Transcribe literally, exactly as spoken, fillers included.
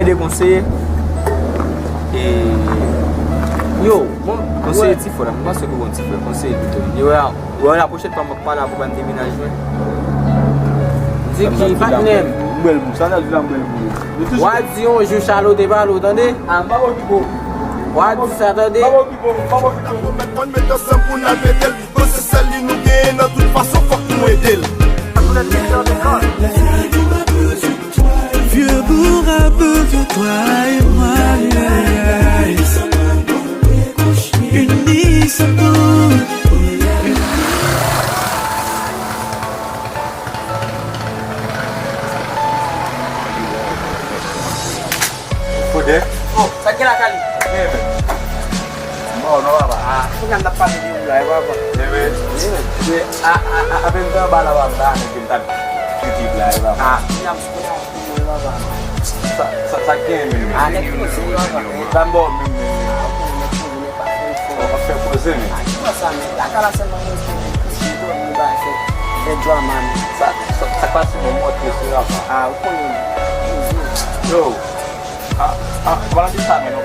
De konseye. E, yo, bon, konseye ti frè, mwen panse ke bon ti frè, konseye Victorine. Yo, wè, wè, la pwochèn fwa mwen pale avè w, ban m demenaj mwen. Di ki patnè m? Mwen bèl moun, sa ta di la, mwen bèl moun. Wa di yon jou Charlotte te pale w, tande? A, m pa okipe w. Wa di sa, tande? M pa okipe w, m pa okipe w. Mèt konn met ansanm pou n al mete l. Bon, se sèl li nou genyen nan tout fason, fòk nou ede l. Vieux bourg a besoin de toi et moi. Unis ensemble. Foden. Oh, sa k gen la, Kali? Byen, men. Bon, non, papa. Ah, kounye a n ap pale de ou la, e papa. Byen, men. Byen, men. Byen, a, a, a, apèn anba la, papa, m ta annik vin t ap kite la, e papa. Ah, kounye a m sou kounye a, wi, papa. Sa, sa, sa k gen, men? Ah, nèg poze, papa. Sa m ba w menm, men. Ah, ok, nèg poze, nèg pa fè efò. W ap fè poze, men. Ah, ki sa, men? Lakay la sèlman mwen rete, men. Kouche, dòmi, bagay, fè, fè drama, men. Sa, sa, sa k pase, men, montre se la, papa. Ah, ou konnen, men. Poze. Yo. Ah, ah, pa di sa, men, non.